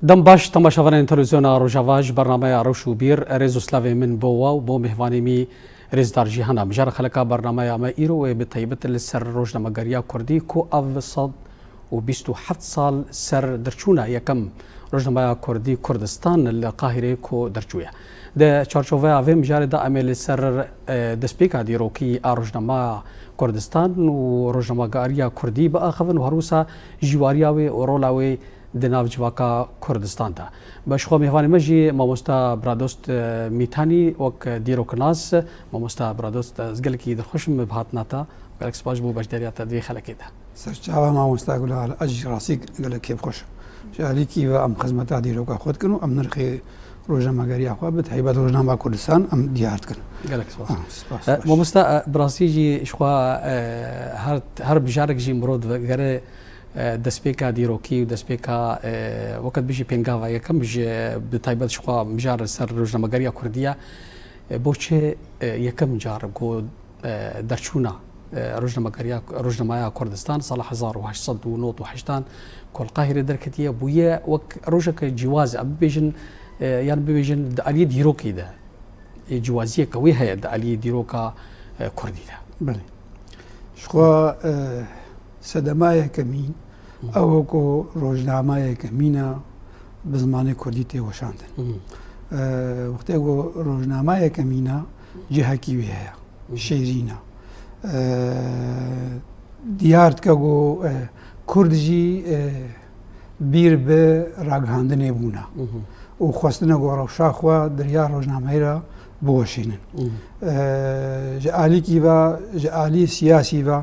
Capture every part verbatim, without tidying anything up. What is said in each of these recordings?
Dem baş, temaşevanên Televîzyona Rojava, ji bernameya Rewş û Bîr, rêz û slavê min bo we û bo mêvanê min rêzdar Cîhana. Mijara xeleka bernameya me îro wê bi taybet li ser rojnamegeriya Kurdî ku ev sed û bîst û heft sal ser derçûna yekem rojnameya Kurdî Kurdistan li Qahîrê ku derçûye. Di çarçoveya vê mijarê de em ê li ser, e, destpêka dîrokî a rojnameya Kurdistan û rojnamegeriya Kurdî biaxivin û her wisa jîwariya wê û rola wê di nav civaka Kurdistan de. Be ji xwe mêvanê me jî mamosta Biradost, e, Mîtanî wek dîroknas. Mamosta Biradost, ez gelekî dilxweş im bi hatina te. Gelek spas ji bo beşdariya te di vê xelekê de. Serçava mamosta Gulal, ez jî rastî gelek kêfxweş im. Ji alîkî ve em xizmeta dîroka xwe dikin û em nirxê rojnamegeriya xwe bi taybet rojnama Kurdistan em diyar dikin. Gelek spas. Ah, spas, E, baş. Mamosta, e, bi rastî jî ji xwe, e, her, her mijarek jî mirov digere, e, destpêka dîrokî û destpêka, e, wekî bêjî pêngava yekem ji, bi taybet ji xwe mijar ser rojnamegeriya Kurdî ye. E, bo çi, e, yekem car ku, e, derçûna, e, rojnamegeriya, rojnameya Kurdistan sala hezar û heşt sed û nod û heştan ku li Qahîrê derketiye, bûye wek rojeke cîwaz, em bibêjin, e, yan bibêjin di aliyê dîrokî de, e, cîwaziyeke wê heye di aliyê dîroka, e, Kurdî de. Belê. Ji xwe, e, sedema yekemîn, Hı. ew ku rojnama yekemîn e bi zimanê Kurdî tê weşandin. Hı. E, wextê ku rojnama yekemîn e, cihekî wê heye. Hı. Şêrîn e. E, diyar dike ku, e, Kurd jî, e, bîr bi ragihandinê bûne Hı hı. û xwestine ku rewşa xwe di riya rojnameyê re biweşînin. Hı hı. Eee, ji alîkî ve, ji alî siyasî ve,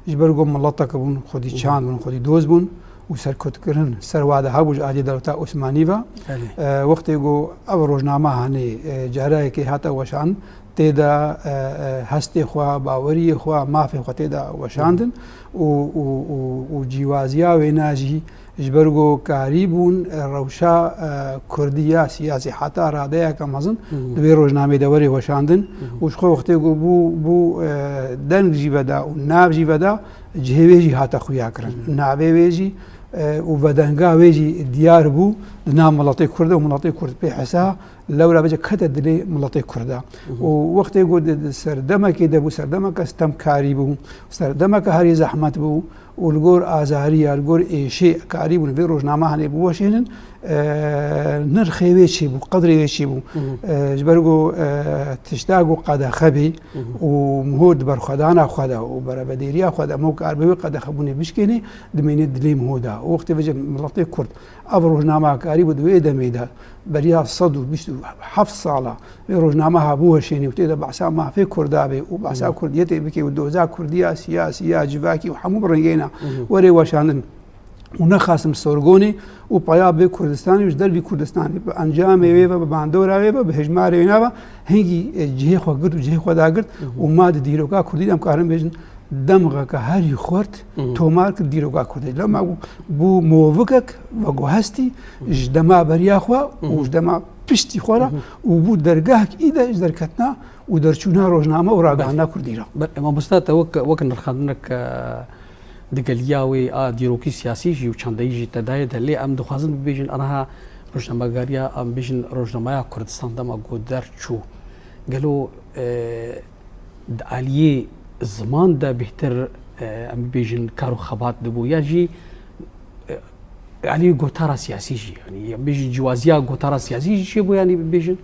ji ber ku mileteke bûn, xwedî Hı hı. çand bûn, xwedî dost bûn û serkutkirin ser wa de hebû ji alî dewleta Osmanî ve. Belê. Eee, wextê ku ev rojname hanê, eee, carayekê hate weşan, tê de, eee, eee, hestê xwe, baweriyê xwe, mafê xwe tê de weşandin Hı hı. û, û, û, û cîwaziya wêna jî Ji ber ku karîbûn, e, rewşa, e, kurdî ya siyasî heta radeyeke mezin Hı hı. di wê rojnameyê de were weşandin Hı hı. û ji xwe wextê ku bû, bû, e, deng jî veda û nav jî veda, cihê wê jî hate xuya kirin. Hı hı. Navê wê jî, e, û vedenga wê jî diyar bû di nav miletê Kurd de û miletê Kurd pê hesa lewra bêje kete dilê miletê Kurd de. Hı hı. Û wextê ku di, di serdemekê de bû, serdemeke stemkarî bû, serdemeke herî zehmet bû, û li gor azariya, li gor êşê karîbûn vê rojnama hanê biweşênin, e, nirxê wê çi bû, qedrê wê çi bû. Hı hı. E, ji ber ku, e, tişta ku qedexe bê Hı hı. û miho di berxwedana xwe de û berevedêriya xwe de miho kar bi wê qedexebûnê bişkênê, dimêne dilê miho de. Û wextê vêje miletê Kurd ev rojnama karîbû di wê demê de beriya sed û bîst û heft sala Vê rojname ha biweşênî û tê de behsa mafê Kurda bê û behsa Hı. Kurdiyetê bike û doza Kurdiya siyasî ya civakî û hemû bi rengêna Hı hı. werê weşandin û nexasim sorgonê û peya bê Kurdistanê û ji dervî Kurdistanê bi encamê wê ve, bi bandora wê ve, bi hejmarê wêna ve hingî, e, cihê xwe girt û cihê xwe dagirt Hı hı. û ma di dîroka Kurdî de em karin bêjin demxeke herî xurt Hı hı. tomar kir dîroka Kurdî. Lema bû, bû movikek veguhestî Hı hı. ji dema beriya xwe Hı hı. û ji dema piştî xwe re Hı hı. û bû dergehek î de ji derketina û derçûna rojname û ragihana Belê. Kurdî re. Belê, mamosta te wek, wek nirxandinek, e, digeliya wê a dîrokî siyasî jî û çandeyî jî te daye de, lê em dixwazin bibêjin, aniha rojnamegeriya, em bêjin rojnameya Kurdistan dema ku derçû, gelo, e, di aliyê ziman de bêhtir, e, em bibêjin kar û xebat dibû, ya jî, e, aliyê gotara siyasî jî, yanî, em bêjin cîwaziya gotara siyasî jî çêbû, yanî bibêjin?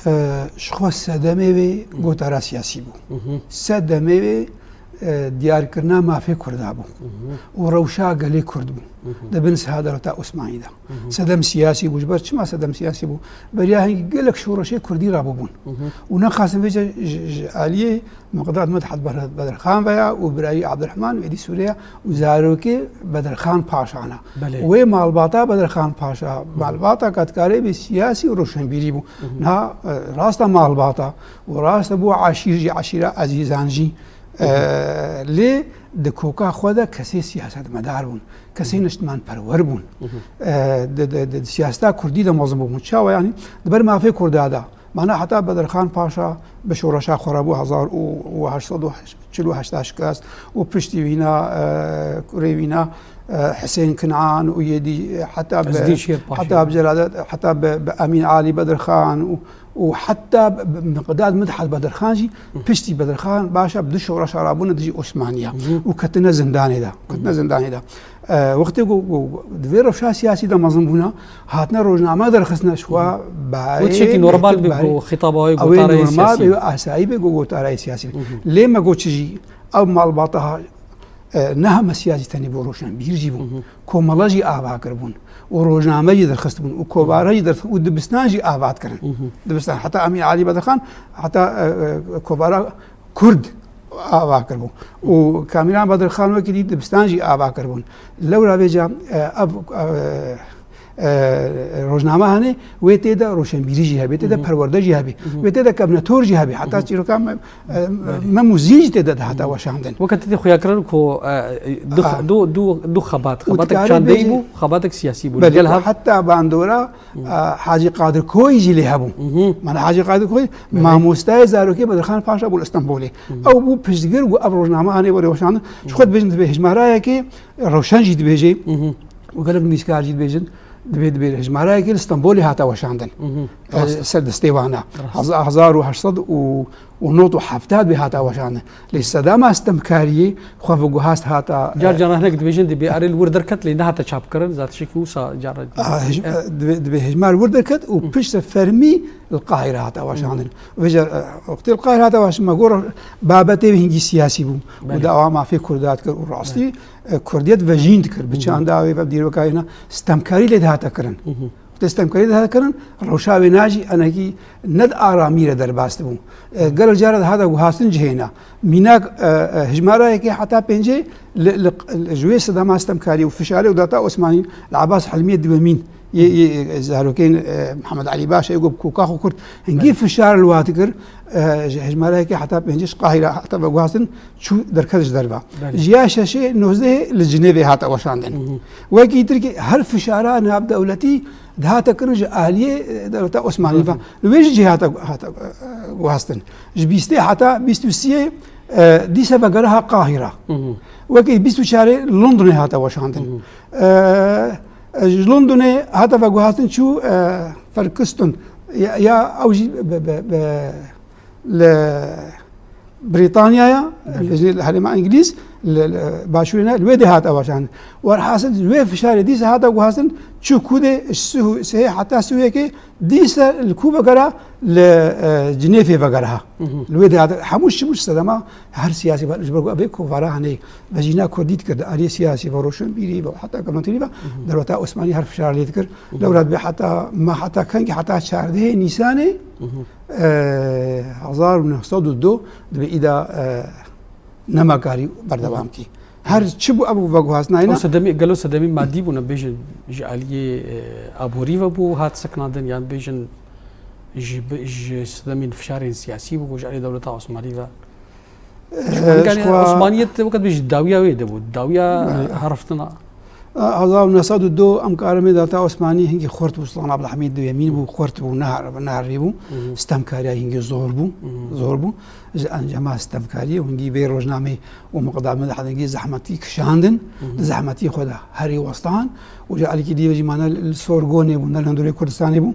E, ji xwe sedemê wê Hı. gotara siyasî bû. Hı hı. Sedemê wê, e, diyarkirina mafê Kurda bû. Hı hı. Û rewşa gelê Kurd bû. Hı hı. Di bin siha dewleta Osmanî de. Hı hı. Sedem siyasî bû. Ji ber çima sedem siyasî bû? Beriya hingî gelek şoreşê Kurdî rabûbûn. Hı hı. Û nexasim vêce ji, ji aliyê Miqdad Midhat Ber-, Bedirxan ve ya û birayî Abdurrahman û êdî Sûriye û zarokê Bedirxan Paşa ne. Belê. Wê malbata Bedirxan Paşa, Hı hı. malbata katkarê bê siyasî û roşenbîrî bû. Hı hı. Niha, e, rasta malbata û rasta bû eşîr jî, eşîra Ezîzan jî. Hı hı. E, lê di koka xwe de kesê siyasetmedar bûn. Kesê Hı hı. niştimanperwer bûn. Hı hı. E, di, di, di, di siyaseta Kurdî de mezin bûbûn. Çawa yanî? Di ber mafê Kurda de. Mana heta Bedirxan Paşa bi şoreşa xwe re bû hezar û heşt sed û çil û heşt şikest û piştî wîna, e, kurê wîna e, Hisên Kinan û yê dî, e, heta bi, Ezdîn Şêrpaşê. Heta bi Celadet, heta bi, bi Emîn Alî Bedirxan û, û heta bi, bi Miqdad Midhat Bedirxan jî, piştî Bedirxan başa bi du şoreşa rabûne dijî Osmaniya û ketine zindanê de. Ketine zindanê de. E, wextê ku, ku, ku di vê rewşa siyasî de mezin bûna, hatine rojname derxistine ji xwe. Wê tiştekî normal be ku xîtaba wê gotareyê siyasî be. Ew ê normal be, asayî be ku gotareyê siyasî be. Lê me got çi jî, ew malbata e, ne heme siyasî tenê bo roşenbîr jî bûn. Komela jî ava kiribûn û rojname jî derxistibûn û kovara jî derxist û dibistan jî ava dikirin. Dibistan, heta Emîn Alî Bedirxan, heta, e, e, kovara Kurd ava kiribûn. Û Kamîran Bedirxan wekî dî dibistan jî ava kiribûn. Lewra vêca, e, ev, e, e, rojname hene, wê tê de roşenbîrî jî hebe, tê de perwerde jî hebe, wê tê de kevnetor jî hebe. Heta çîroka me, e, me muzî jî tê de dihata weşandin. Weke tê xuyakirin ku, e, du, du, du xebat, û xebatek çandeyî bû, xebatek siyasî bû. Belê, gel hev heta bandora, e, Hacî Qadir Koyî jî lê hebû. Mana Hacî Qadir Koyî, mamostayê zarokê Bedirxan Paşa bû li Stenbolê. Ew bû piştgir ku ev rojname hane were weşandin. Ji xwe dibêjin, divê hejmarayekê, Rewşen jî dibêje, û gelek nivîskar jî dibêjin, dibê, dibê hejmarayekê li Stenbolê hate weşandin. E, ser destê wana. Heza-, hezar û heşt sed û nod û heft dibê hate weşandin. Lê sedema stemkariyê xwe veguhast hata, car, e, caran hinek dibêjin, dibê erê li wir derket, lê nehate çapkirin, zatişekî wisa cara, a, hej-, e, dibê, dibê hejmar wir derket û piştre fermî li Qahîre hate weşandin. Vêca, e, wextê li Qahîre hate weşandin, me got babetê wê hingî siyasî bû. Û dawa mafê Kurda dikir û rastî, e, Kurdiyet vejîn dikir. Bi çanda wê ve dîrokayê ne stemkarî lê dihate kirin. Wextê stemkarî dihate kirin, rewşa wê najî enekî ne di aramî re derbas dibû. E, gelek cara dihate guhastin cihêna. Mînak, e, e, hejmarayekê heta pêncê li, li, li, ji wê sedema stemkarî û fişarê û data Osmanî li Abbas Hilmiyê diwemîn yê, yê, e, zarokên, e, Mihemed Elî Başa yê got bi koka xwe kurt hingî fişar li wa dikir, e, ji hejmarayekê heta pêncê ji Qahîre hate veguhastin. Çû derket ji derve. Belê. Ji ya şeşê nozdehê li Cinêvê hate weşandin. Wekî tirkî her fişara navdewletî dihate kirin ji aliyê, e, dewleta Osmanî ve. Li wê jî cihê hate, hate, e, guhastin. Ji bîstê heta bîst û siyê, e, dîse vegere ha Qahîre. Wekî bîst û çarê Londonê hate weşandin. E, e, ji Londonê hate veguhastin çû, e, Folkestone. Ya, ya ew jî be, be, be, li Brîtanyaya, li herêma Îngilîz, li, li başûrê ne, li wê dê hate weşandin. Werhasil, ji wê fişarê dîsa hate guhastin, çû kûdê ji sih û sihê heta sih û yekê dîsa li ku vegera, li, e, Cinêfê vegera ha. Li wê dê hate, hemû çi bû ji sedema her siyasî ve, ji ber ku ev ê kovara hene vejîna Kurdî dikir, di aliyê siyasî ve, roşenbîrî ve, heta kevnetorî ve, dewleta Osmanî her fişar lê dikir. Lewra dibê heta, me heta kengî, heta çardehê Nîsanê, e, hezar û neh sed û du dibê îda, e, nemakarî berdewam kî. Her çi bû ev veguhastina ye. Ew sedemî, gelo sedemî madî bû, ne bêjin ji aliyê, e, aborî ve bû, hat sekinandin, yan bêjin ji bi-, ji sedemî fişarên siyasî bû, ji aliyê dewleta Osmanî ve. Ji xwe, Osmaniyet weke dibêjî dawiya wê de bû, dawiya heriftina. Hezar û neh sed û du em karin bêjin dewleta Osmanî hingî xurt bû, Sultan Abdulhamîd duyemîn bû, xurt bû, nehar-, neherî bû. Stemkariya hingî zor bû, zor bû. Ji encama stemkariyê hingî vê rojnamê û miqdamê de hingî zehmetî kişandin, di zehmetî xwe de herî westan. Û ji alîkî dî ve jî mane li Sorgonê bû, ne li hundirê Kurdistanê bû.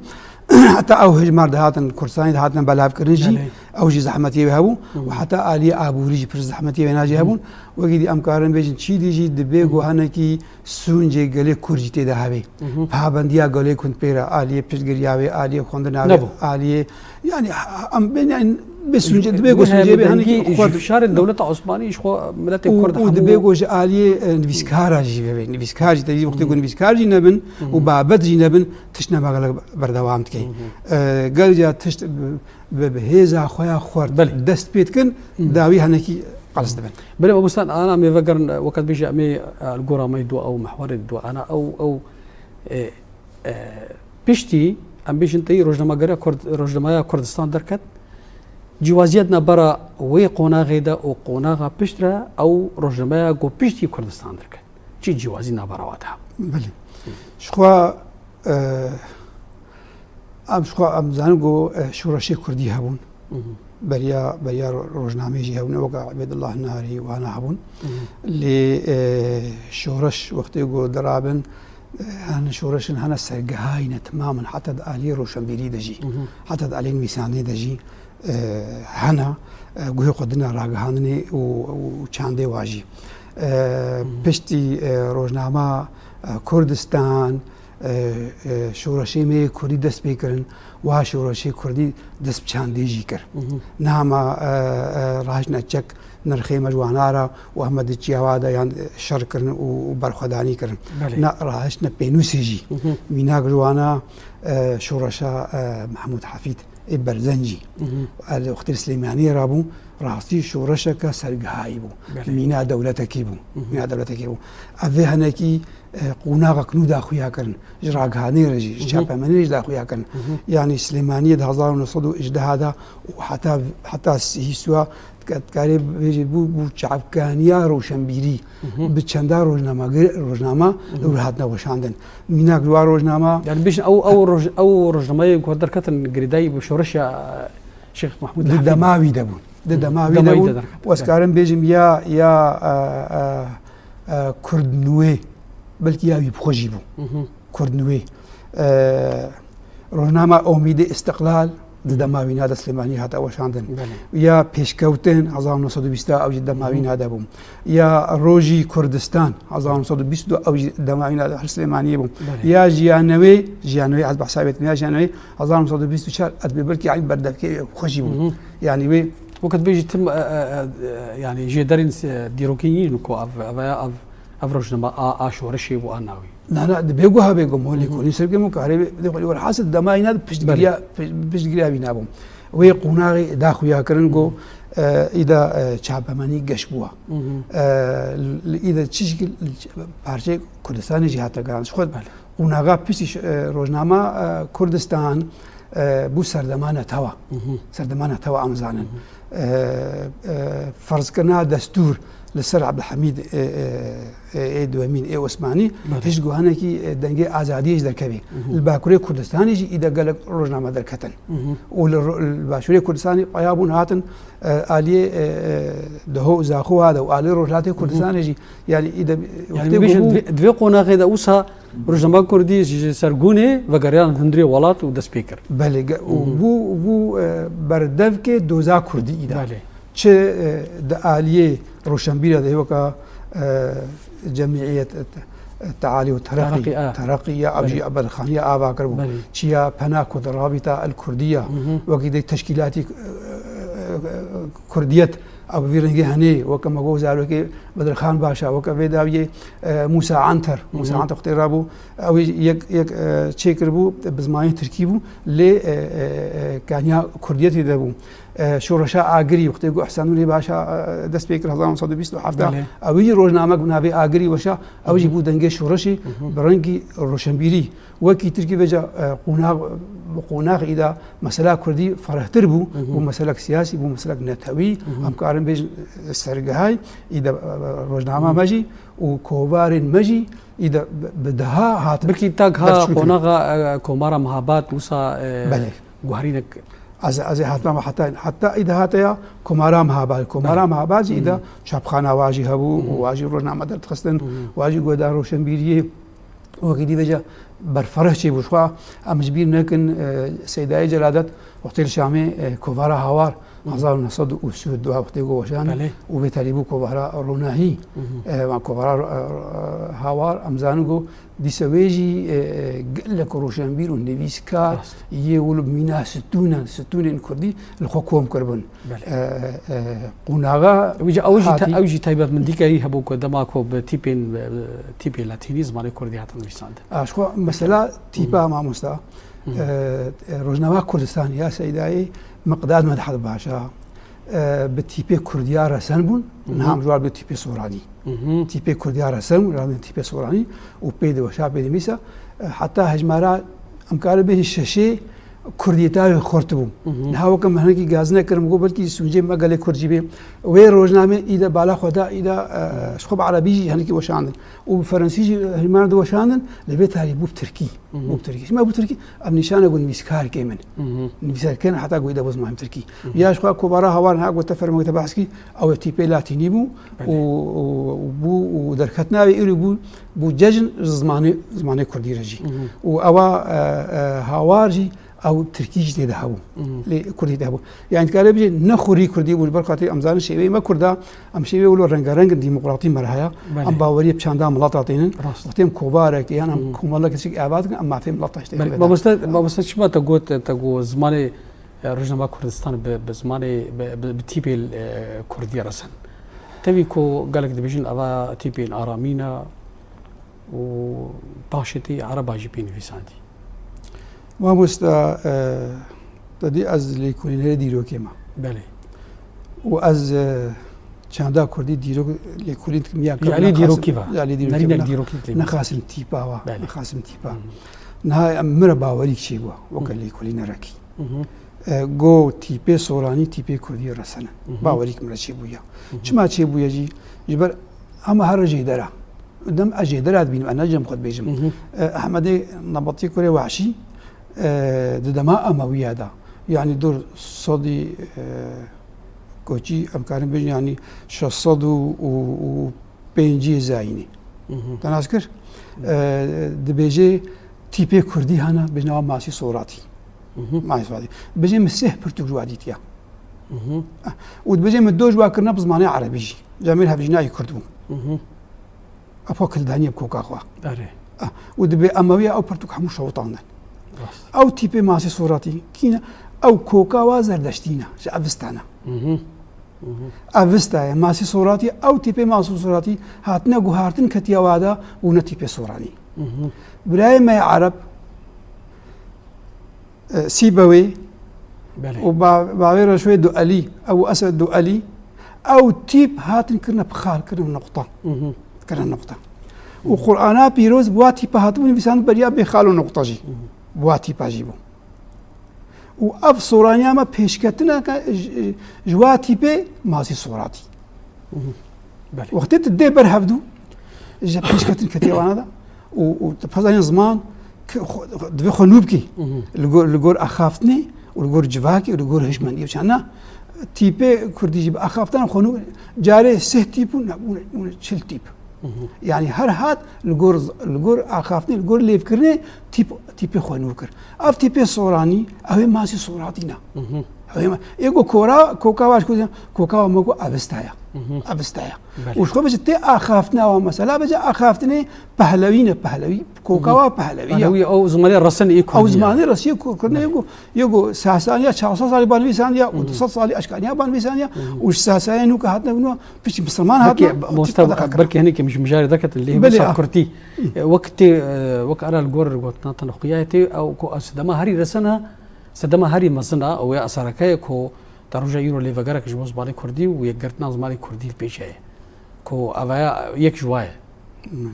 Heta ew hejmar dihatin Kurdistanê dihatin belavkirin jî, ew jî zehmetiyê wê hebû û heta aliyê aborî jî pir zehmetiyê wêna jî hebûn. Wekî dî em karin bêjin çî dî jî dibê ku hinekî sûncê gelê Kurd jî tê de hebê. Pabendiya gelê Kurd pê re, aliyê piştgiriya wê, aliyê xwendina wê, aliyê, yani, em bên, yani, bê sûncê, dibê ku sûncê bê hinekî xwend. Fişarên dewleta Osmanî ji xwe miletê Kurd û dibê ku ji aliyê, e, nivîskara jî bibê. Nivîskar jî, te dî wextê ku nivîskar jî nebin û babet jî nebin, tişt nema gelek berdewam dike. E, gelek ca tişt bi, bi, bi hêza xwe ya xurt dest pê dikin, dawî hinekî qels dibin. Belê, mamosta, ana em ê vegerin, weke dibêje em ê, e, li gora me yê dua ew mehwerê dua. Ana ew, ew, e, e, piştî, em bêjin teyî rojnamegeriya Kurd-, rojnameya Kurdistan derket, cîwaziyet navbera wê qonaxê de û qonaxa piştre ew rojnameya ku piştî Kurdistan derket. Çi cîwazî navbera wa de hebû? Belê. Ji xwe, e, em ji xwe em zanin ku, e, şoreşê Kurdî hebûn. Beriya, beriya ro-, rojnameyê jî hebûne, weke Ebedullah Narî, wana hebûn. Lê, e, şoreş wextê ku dirabin, e, hene şoreşin hene sergihayîne temamin, heta di aliyê roşenbîrî de jî, heta di aliyê nivîsandinê de jî, e, hene, e, guhê xwe dine ragihandinê û, û çandê wa jî. E, piştî, e, rojnama, e, Kurdistan, e, e, şoreşê me yê kurdî dest pê kirin, wa şoreşê kurdî dest bi çandê jî kir. Niha me, e, e, rahiştine çek nirxê me ji wana re û em me di çiya wa de yan şer kirin û, û berxwedanî kirin. Belê. Ne rahiştine pênûsê jî. Mînak ji wana, e, şoreşa, e, Mehmûd Hefîd ê Berzencî. Ez li wextê Silêmaniyê rabûm, rastî şoreşeke sergihayî bû. Belê. Mîna dewletekî bû. Mîna dewletekî bû. Ev vê hinekî, e, qonaxek nû daxuya kirin. Ji ragihanê re jî, ji çapemenê re jî daxuya kirin. Yanî Silêmaniyê di hezar û neh sed û hejdeh de û heta, heta sî swa dika-, dikarê bêjî bû, bû çavkaniya roşenbîrî. Bi çenda rojnamegir-, rojnama li wir hatine weşandin. Mînak ji wan rojnama Yani bêjin ew, ew roj-, ew rojnamayê ku derketin girêdayî bi şoreşa Şêx Mehmûd Di Hefîd. dema wî de bûn. Di dema wî Dema de wî bûn. de derketin. Û ez karim bêjim ya, ya, e, e, e, Kurd Nûê, belkî ya wî bi xwe jî bû. Kurd Nûê. E, rojnama Omîdê Îstiqlal di dema wîna de Silêmanî hate weşandin. Belê. Ya Pêşkewtin hezar neh sed û bîst ew jî dema wîna de bû. Ya Rojî Kurdistan hezar neh sed û bîst û du ew jî dema wîna de her Silêmaniyê bû. Belê. Ya Jiyanewê, Jiyanewê ez behsa wê dikim, ya Jiyanewê hezar neh sed û bîst û çar ez bê belkî eynî berdevkê xwe jî bû. Yanî wê Weke dibêjî tim, e, e, e, e, yanî jêderên, e, dîrokî nîn ku ev, ev, ev, ev rojname a, a şoreşê bû a navî. Na, na, dibê guha bê ku molê konî serkêm û karê bê, bê xwelî werhasil dema îna piştgiriya, Belê. piş-, piştgiriya wî nabû. Wê qonaxê daxuya kirin ku, e, îda, e, çapemenî geş bûwa. E, li, îda çi şekil parçeyê Kurdistanê jî hate kirin. Ji xwe Belê. Qonaxa piştî ş-, e, rojnama, e, Kurdistan, e, bû serdema netewa. Serdema netewa em zanin. E, e, ferzkirina destûr li ser Ebdulhemîd, e, e, e, ê duhemîn, ê Osmanî, Belê. hişt guhanekî, e, dengê azadiyê jî derkevê. Li Bakurê Kurdistanê jî îde gelek rojname derketin. Û li ro-, li Başûrê Kurdistanê peya bûn hatin, e, aliyê, e, e, Deho û Zaxo hade û aliyê Rojhilatê Kurdistanê jî, yanî îde Yani wextê bêjin ku bû divê, divê qonaxê de wisa Rojnama Kurdî ji, ji ser gûnê vegeriyan hundirê welat û dest pê kir. Belê, ge-, û bû, bû, e, berdevkê doza Kurdî îda. Belê. Çi, e, di aliyê roşenbîra de weka, e, Cemiyet, e, Tealî û Tereqî, Tereqî, a. Tereqî ya ev jî Belê. Berxaniya ava kir bû. Belê. Çiya pena ku di Rabîta El Kurdiya, wekî de teşkîlatî, e, e, e, Kurdiyet, ew bi vî rengî henê, weke me got zarokê Bedirxan Başa, weke vê dawiyê, e, Mûsa Anter, Mûsa Anter wextê rabû, ew ê yek, yek, e, çêkiribû, bi zimanê tirkî bû, lê, e, e, e, kaniya kurdiyetê de bû. E, şoreşa Agirî, wextê ku Îhsan Nûrê Başa, e, dest pê kir hezar neh sed û bîst û heft, Belê. ew jî rojnamek bi navê Agirî weşa, ew jî bû dengê şoreşê, bi rengî roşenbîrî. Wekî tirkî vêca, e, qonax, bi qonax îda mesela kurdî ferehtir bû, bû meselek siyasî, bû meselek netewî, em karin bêjin, e, sergihayî, îda, e, rojnama me jî û kovarên me jî îda bi, bi deha hatin Birkî tak ha derçûtin. qonaxa, e, Komara Mehabad wisa, e, Belê. guherînek Ez, ez ê hatime heta, heta îda hate ya Komara Mehabad. Komara Belê. Mehabad jî îda çapxana wa jî hebû û wa jî rojname derdixistin, wa jî guhedar roşenbîriyê. Wekî dî vêca berfereh çêbû. Ji xwe em ji bîr nekin, e, Seydayê Celadet wextê li Şamê, e, kovara Hawar hezar û neh sed û sî û du wextê ku weşan Belê. û vê terî bû kovara Ronahî. E, wan kovara, e, e, Hawar em zanin ku dîse wê jî, e, e, gelek roşenbîr û nivîskar Rast. yê wilo mîna stûnen, stûnên kurdî li xwe kom kiribin. Belê. E, e, qonaxa Ew jî, ew jî te-, hatî ew jî taybetmendîkayî hebû ku dema ku bi tîpên, bi, bi tîpê latînî zimanê kurdî hatin nivîsandin. A, ji xwe mesela tîpa mamosta, e, e, Rojnama Kurdistanê ya Seydayê Miqdad Medhed Başa, e, bi tîpê kurdiya resen bûn, niha em ji wan bi tîpê soranî. Tîpê kurdiya resen bûn, radin tîpê soranî û pê diweşa pê dimîsa, e, heta hejmara em karin bêjin şeşê Kurdiyê tayê xurt bû. Niha weke min hinekî gazine kirim, got belkî sûcê me gelê Kurd jî bê. Wê rojnamê î de bala xwe da, î de, e, ji xwe bi erebî jî hinekî weşandin. Û bi ferensî jî hêman diweşandin, lê vê tarî bû bi tirkî. Bû bi tirkî. Ji me bû tirkî, ev nîşane ku nivîskarkê min. Nivîskarkê heta ku î de bû ziman tirkî. Ya ji xwe kovara Hawar niha ku te fermo te behs kî, ew ê tîpê latînî bû û, û, û bû û derketina wê îro bû, bû cejn ji zimanê, zimanê kurdî re jî. Û ewa, e, e, Hawar jî ew tirkî jî tê de hebû. Lê kurdî tê hebû. Yani dikare bêje ne xurî kurdî bû, ji ber xatirî em zanin şêweyê me kurda, em şêwê wilo rengareng in, demokratî me re heye. Belê. Em baweriyê bi çanda milata tênin. Rast. Wextê em kovarek yan em komelek çik ava dikin, em mafê milata ji tê Belê. Mamoste, mamoste çima te got, te got zimanê, e, Rojnama Kurdistan bi, bi zimanê, bi, bi, bi tîpê, e, kurdî resin? Tevî ku gelek dibêjin eva tîpên aramî ne, û paşê tê ereba jî pê nivîsandî. Mamosta, e, te dî ez lêkolînerê dîrokê me. Belê. Û ez, e, çanda kurdî dîrok lêkolîn dikim ya Ji alî dîrokî ve. Ji alî dîrokî Nerînek ve. Dîrokî dibê. Nexasim tîpa wa. Belê. Nexasim tîpa. Niha em min re bawerîk çêbû weke lêkolînerekî. E, go tîpê soranî, tîpê kurdî resene. Bawerîk min re çêbûye. Çima çêbûye jî? Ji ber hema her jêdera. Dem ez jêdera dibînim, ez ne cem xwe dibêjim. E, Ehmedê Nebatî kurê Wahşî, e, di dema Emewiya de. Yani dur sedî, e, koçî, em karin bêjin, yani şeş sed û, û, û pêncî zayînê. Te nas kir? E, dibêje tîpê kurdî hene, bêjin ewa Masî Soratî. Masî Soratî. Dibêje min sih pirtûk ji wa dîtiya. Û dibêje min do ji wa kirine bi zimanê erebî jî. Cemêr hevjînayî kurd bû. Epo kildaniyê bi koka xwe. Erê. Ah, û dibê Emewiya ew pirtûk hemû şewitandin. Rast. Ew tîpê Masî Soratî kî ne? Ew koka wa Zerdeştî ne, ji Evista ne. Evista ye, Masî Soratî, ew tîpê Masî Soratî hatine guhartin ketiye wa de û ne tîpê Soranî. Birayê me ye Ereb, e, Sîbewê Belê. û ba-, bavê Reşoyê Duelî, ew Esed Duelî, ew tîp hatin kirine bi xal, kirine nuqta. Kirine nuqta. Û Qur'ana pîroz bi wa tîpa hatibû nivîsandin beriya bê xal û nuqta jî. Bi wa tîpa jî bû. Û ev soraniya me pêşketineke ji, ji wa tîpê Masî Soratî. Belê. Wextê tu dê ber hevdû, ji pêşketin ketiye wana de û, û tu pezanî ziman ki xwe, divê xwe nû bikî. Li gor, li gor axaftinê û li gor civakê û li gor hişmendiyê û çanda tîpê kurdî jî bi axaftina xwe nû, carê sih tîp bûn, ne, bûne, bûne çil tîp. Yani her hat li gor, li gor axaftinê, li gor lêvkirinê tîp, tîpê xwe nû kir. Ev tîpê soranî, ew ê Masî Soratî ne. Ew ê ma-, ê go kora, koka wa ji ku, koka wa me ku Avesta ye. Avesta ye. Belê. Û ji xwe bêje tê axaftina wa mesela, bêje axaftinê Pehlewî ne, Pehlewî, koka wa Pehlewî ye. Pehlewî ew zimanê resin ê Ew kurdî ye. Zimanê resiyê ku-, kurdî ye, Belê. go, ye go Sasaniya çar sed salî banivîsandiya û du sed salî eşkaniya banivîsandiya û ji Sasaniya nû ke hatine nû Piştî misilman hatin, Belkî, û mosta, tîpa de xakir. Belkî hinekî ji mijarê derketin, lê Belê, hêmî saf ha. kurtî. E, wek tê, e, wek ara li gor gotina te nexuya tê, ew ku ez dema herî resin e, sedema herî mezin e, ew ya esareke ye ku te roja îro lê vegerek ji bo zimanê kurdî û yekgirtina zimanê kurdî li pêş heye. Ku evaya yek ji wa ye. Hmm.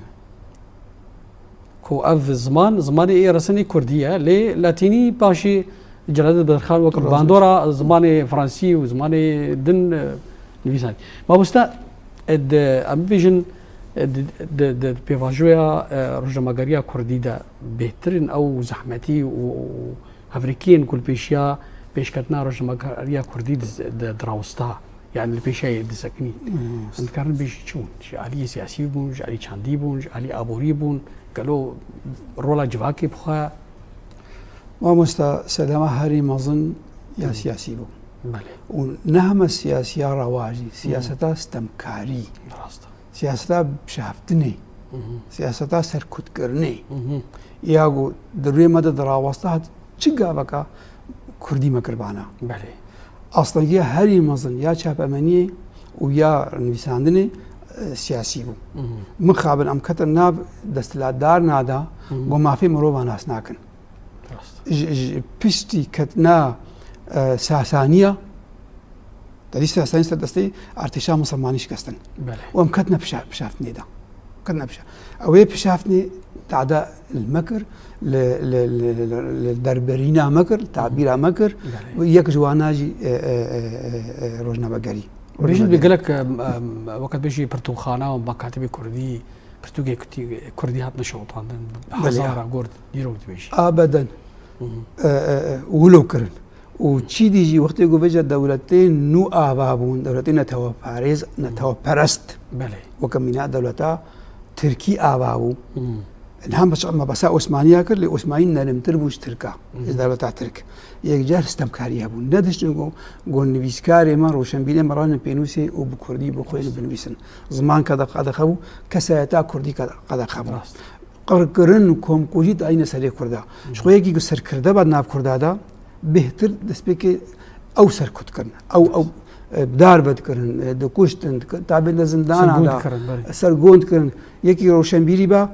Ku ev ziman, zimanê ê resinê kurdî ye, lê latînî paşê Celadet Bedirxan wek Rast. bandora zimanê fransî û zimanê din, e, nivîsand. Mamoste, e, di, em bibêjin, e, di, di, di pêvajoya, e, rojnamegeriya kurdî de bêhtir in ew zehmetî û, û hevrêkiyên ku li pêşiya pêşketina rojnamegeriya kurdî di, di, dirawista. Yani li pêşeyê disekinî. Hmm. Em dikarin bêjin çi bûn? Ji aliyê siyasî bûn, ji alî çandî bûn, ji alî aborî bûn. Gelo rola civakê bi xwe? Mamosta, sedema herî mezin ya Hmm. siyasî bû. Belê. Û ne heme siyasiya rewa jî, Hmm. siyaseta stemkarî. Rast. Siyaseta bişaftinê. Mhm. Siyaseta serkutkirinê. Mhm. Ya ku di rûyê me de dirawasta hat çi gaveka kurdî me kir bana. Belê. Astengiya herî mezin ya çapemeniyê û ya nivîsandinê, e, siyasî bû. Mhm. Mixabin em ketin nav desthilatdarina de Mhm. ku mafê mirovan nas nakin. Rast. Ji, ji piştî ketina, e, Sasaniya, Te dî Sasaniya ser destê artêşa misilmanî şikestin. Belê. Û em ketine pişa-, pişaftinê de. Ketine pişa-, ew ê pişaftinê Te'da li me kir, li, li, li, li, li derberîna me kir, li tabîra me kir. Belê. Û yek ji wana jî, e, e, e, e, e, rojnamegerî. Bêjin bi gelek, em, em, weke dibêjî pirtûkxana û makatibê kurdî, pirtûkê kutî-, kurdî hatine şewitandin, bi Belê. hezara gor dîrok dibêjî. Abeden. Hı hı. E, e, e, wilo kirin. Û çî dî jî wextê ku vêca dewletên nû ava bûn, dewletên neteweparêz, neteweperest. Belê. Weke mîna dewleta Tirkî ava bû. Hmm. Niha me, me behsa Osmaniya kir, lê Osmanî nerimtir bû ji Tirka, Hmm. ji dewleta Tirk. Yekcar stemkariye bû. Nediştin ku, ku nivîskarê me, roşenbîrê me ranin pênûsê û bi kurdî bi xwe Rast. binivîsin. Ziman qede-, qedexe bû, kesayeta kurdî qede-, qedexe bû. Rast. Qirkirin û komkujî dayîne serê Kurda. Hı. Ji xwe yekî ku serkirde be di nav Kurda de, bêhtir destpêkê ew serkut kirin. Ew, ew, e, bi dar ve dikirin, e, dikuştin, diki-, tabên de zindana Sergond de, kirin, belê. sergond kirin. Yekî roşenbîrî be,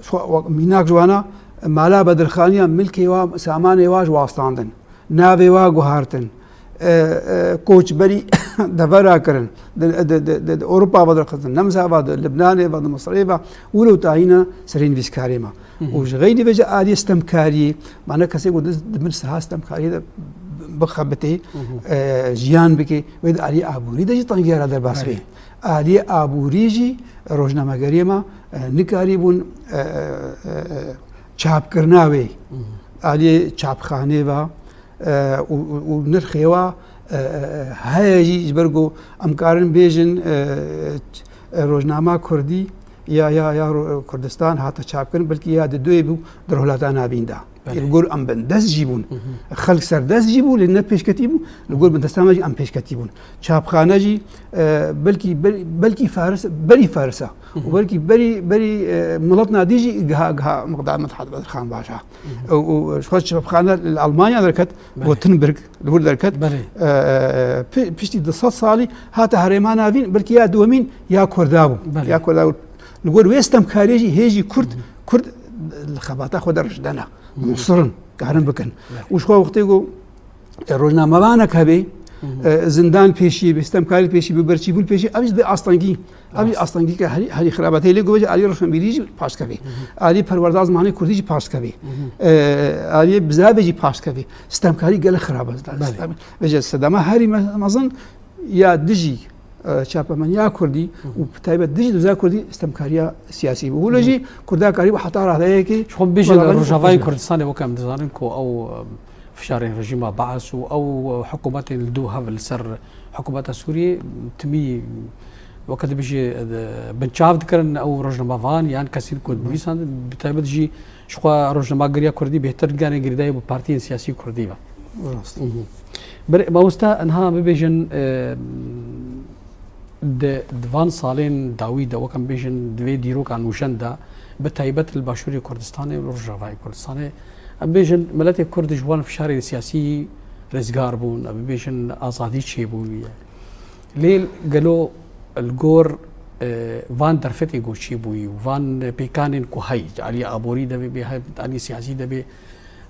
ji xwe, we-, mînak ji wana, e, mala Bedirxaniya milkê wa, samanê wa ji wastandin. Navê wa guhartin. E, e, koçberî devera kirin. Di, di, di, di, di Ewropa ve derxistin. Nemsa ve, di Libnanê ve, di Misirê ve. Wilo tayîne serê nivîskarê me. Hı hı. Û ji xeynî vêca aliyê stemkariyê, mane kesê ku di, di bin siha stemkariyê de bixebitê, Hı hı. e, jiyan bikê, wê di aliyê aborî de jî tengiya re derbas bê. Belê. Aliyê aborî jî rojnamegeriyê me, e, nikarîbûn, e, e, e, e, çapkirina wê. Hı hı. Aliyê çapxanê ve, e, û, û, û nirxê wa, e, e, e, heye jî ji ber ku em karin bêjin, e, ç-, e, rojnama Kurdî ya, ya, ya Ro-, Kurdistan hate çapkirin, belkî ya di duyê bû di Rojhilata Navîn de. Belê. Li gor em bindest jî bûn. Hı hı. Xelk serdest jî bû, lê ne pêşketî bû, li gor bindestan me jî em pêşketî bûn. Çapxane jî, e, belkî ber-, belkî Faris, berî Farisa Hı hı. û belkî berî, berî, e, milet nadî jî giha, giha miqdar Medhat Bedirxan baş e. Hı hı. Û, û ji xwe çapxane li Almanya derket, Belê. Gutenberg, li wir derket. Belê. E, pi-, piştî du sed salî hate herêma Navîn, belkî ya duwemîn ya Kurda bû. Belê. Ya Kurda bû. Li gor wê stemkariyê jî hê jî Kurd, Hı hı. Kurd li xebata xwe de rijdene. Hı hı. Musir in, karin bikin. Belê. Û ji xwe wextê ku E, rojnamevanek hebe, Hı hı. e, zindan pêşî, bi stemkarî pêşî, bi berçîbûn pêşî, ev jî di astengî, ev jî Rast. astengî ke herî, herî xirabat heye. Lê ku vêca alî roşenbîrî jî paşt kevê. Hı hı. Alî perwerda zimanê kurdî jî paşt kevê. Hı hı. E, alî bizavê jî paşt kevê. Stemkarî gelek xirab e. Belê. Vêca sedema herî me-, mezin ya dijî, e, çapemeniya kurdî Hı hı. û bi taybet dijî doza kurdî stemkariya siyasî bû. Wilo Hı hı. jî kurda karî bû heta rahdeyekê Ji xwe bibêjin, belabanî Rojavayê xwe Kurdistanê weke em dizanin ku ew, em, fişarên rejîma Baas û ew hikûmetên li dû hev li ser hikûmeta Sûriyê timî weke dibêjî, e, binçav dikirin ew rojnamevan yan kesên ku Hı. dinivîsan, bi taybet jî ji xwe rojnamegeriya Kurdî bêhtir diganê girêdayî bi partiyên siyasî Kurdî ve. Rast. Hı hı. Bir, mamoste, niha bibêjin, e, Di, di van salên dawî de, wek em bêjin, di vê dîroka nûjen de, bi taybet li Başûrê Kurdistanê û Rojavayê Kurdistanê, em bêjin, miletê Kurd ji wan fişarên siyasî rizgar bûn, em bêjin, azadî çêbûye. Lê gelo li gor, e, van derfetê ku çêbûyî û van pêkanên ku heyî, alî aborî de bê, bê, alî siyasî de bê,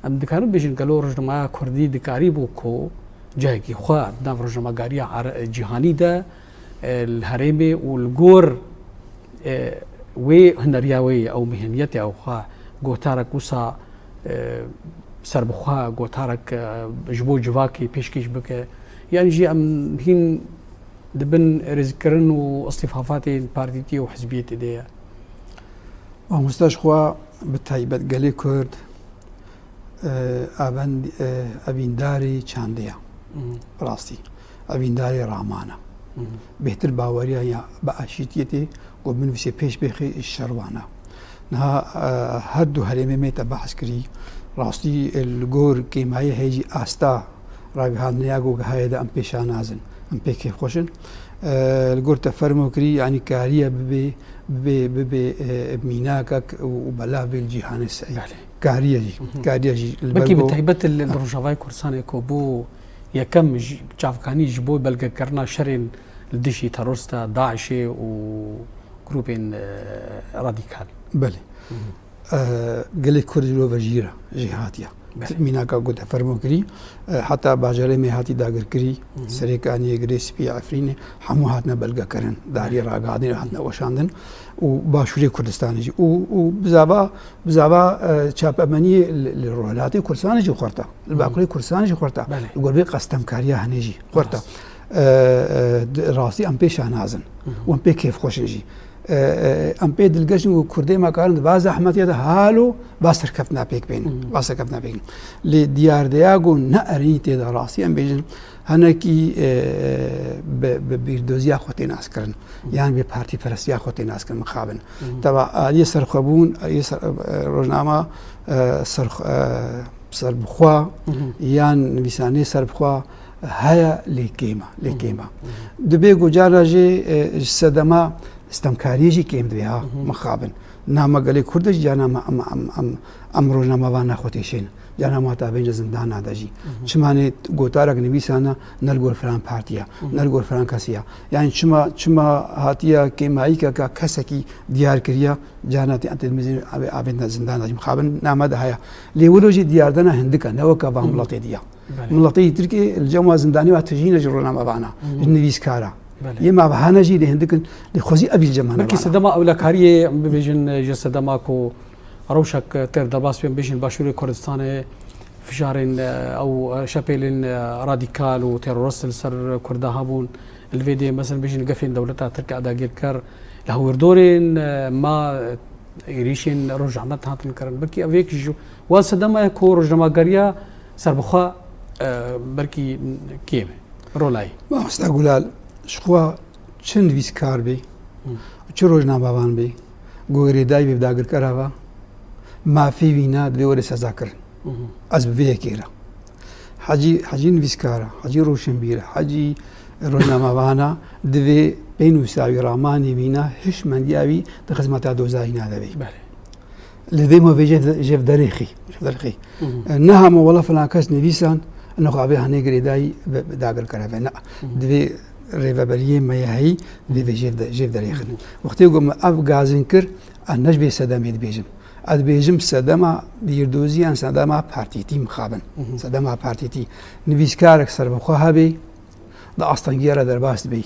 em dikarin bêjin, gelo rojnameya Kurdî dikarîbû ku cihekî xwe di nav rojnamegariya are-, cîhanî de e, li herêmê û li gor, e, wê huneriya wê ye, ew mihemiyetê ew xwe gotarek wisa, e, serbixwe, gotarek, e, ji bo civakê pêşkêş bike. Yan jî em hîn di bin rêzkirin û îstîfafatên partîtiyê û hizbiyetê de ye. Mamoste ji xwe bi taybet gelê Kurd, e, evend-, e, evîndarê çandê ya. Mhm. Rastî. Evîndarê raman e. Mhm. Bêhtir baweriya ya bi aşîtiyetê ku binivîsê pêş bêxê şerwan e. Niha, e, her du herêmê me te behs kirî. Rastî, e, li gor kêmayê heye jî asta ragihandina ya ku gihaye de em pêşa nazin. Em pê kêfxweş in. E, li gor te fermo kirî, yanî kariye bibe, bibe, bibe, e, mînakek û, û belav bê li cîhanê se-, Belê. Kariye jî, Mhm. kariye jî. Li Belkî ber bi ku taybet li, li Rojavayê Kurdistanê ku bû yekem ji, çavkanî ji bo belgekirina şerên li dijî terorista DAIŞê û grûpên, e, radîkal. Belê. Mhm. E, gelê Kurd ji lo ve jî re jê hatiye. Belê. Mînaka ku te fermo kirî, e, heta bajarê me hatî dagirkirî, Hı hı. Serêkaniyê, Girê Spî, Efrînê, hemû hatine belgekirin, dariyê Belê. Ragihandinê hatine weşandin û Başûrê Kurdistanê jî. Û, û bizava, bizava, e, çapemeniyê li, li Rojhilatê Kurdistanê jî xurta, li Hı hı. Bakurê Kurdistanê jî xurta, Belê. Li gor vê qestemkariya hinê jî xurta. Rast. E, e, di, rastî em pê şahnaz in Hı hı. û em pê kêfxweş in jî. E, e, em pê dilgeş in ku Kurdê me karin di va zehmetiya de halo va serkeftina pêk bên. Hı hı. Va serkeftina pêk bên. Lê diyardeya ku ne erênî tê de rastî em bêjin, hinekî, e, e, bi, bi bîrdoziya xwe tê naskirin. Hı. Yan bi partîperestiya xwe tê naskirin mixabin. Hı hı. Teva aliyê serxwebûn, aliyê ser, e, rojnama, e, serx-, e, serbixwe Hı hı. yan nivîsanê serbixwe heye lê kêm e, lê Hı hı. kêm e. Hı hı. Dibê ku cara jê, e, ji sedema stemkariyê jî kêm dibe ha, Hı hı. mixabin. Nama gelê Kurd de jî cana em, em, em, em, em rojnamevana xwe têşên. Cana ma ta bên ji zindana de jî. Hı hı. Çima nê gotarek nivîsana ne li gor filan partiya, Hı hı. ne li gor filan kesiya. Yani çima, çima hatiya kêmayîkeka kesekî diyar kiriya, cana tê, tê mizin avê, avên de zindana jî mixabin nama de heye. Lê wilo jî diyardana hindika, ne weke van Hı hı. miletê diya. Belê. Miletê yî Tirkiyê li cem wa zindanî wa tijîne ji rojnamevana, Hı hı. ji nivîskara. Belê. Yê me hene jî lê hindik in, lê xwezî ev jî li cem hene Belkî vana. Sedema ewlekariyê, em bibêjin, ji sedema ku rewşek têr derbas bê, em bêjin Başûrê Kurdistanê fişarên, e, ew, e, şepêlên, e, radîkal û terorist li ser Kurda hebûn. Li vê dê, mesela, bêjin gefên dewleta Tirk a dagirker li hawirdorên, e, ma, e, êrîşên rojane hatin kirin. Belkî ev yek ji wan sedema ye ku rojnamegeriya serbixwe, e, belkî kêm e. Rolayê. Mamosta Gulal, ji xwe çi nivîskar bê, Hı. çi rojnamevan bê, ku girêdayî bê bi dagirkera ve, mafê wî ne, divê were sezakirin. Hı hı. Ez bi vê yekê re. Hecî, hecî nivîskar e, hecî roşenbîr e, hecî rojnamevan e, divê pênûsa wî, ramanê wî ne, hişmendiya wî di xizmeta doza hîna de bê. Belê. Li vê me vê jê, jê derêxî, jê derêxî. Hı hı. E, niha me wela filan kes nivîsan, nexwe avê hanê girêdayî bi, bi dagirkera ve. Ne. Hı hı. Divê rêveberiyê me ye heyî, divê vê jê de, jê derêxin. Hı hı. Wextê ku me ev gazin kir, ez ne ji vê sedemê dibêjim. Ez dibêjim sedema bîrdoziyan, sedema partîtî mixabin. Hı hı. Sedema partîtî. Nivîskarek serbixwe hebê, di astengiya re derbas dibê.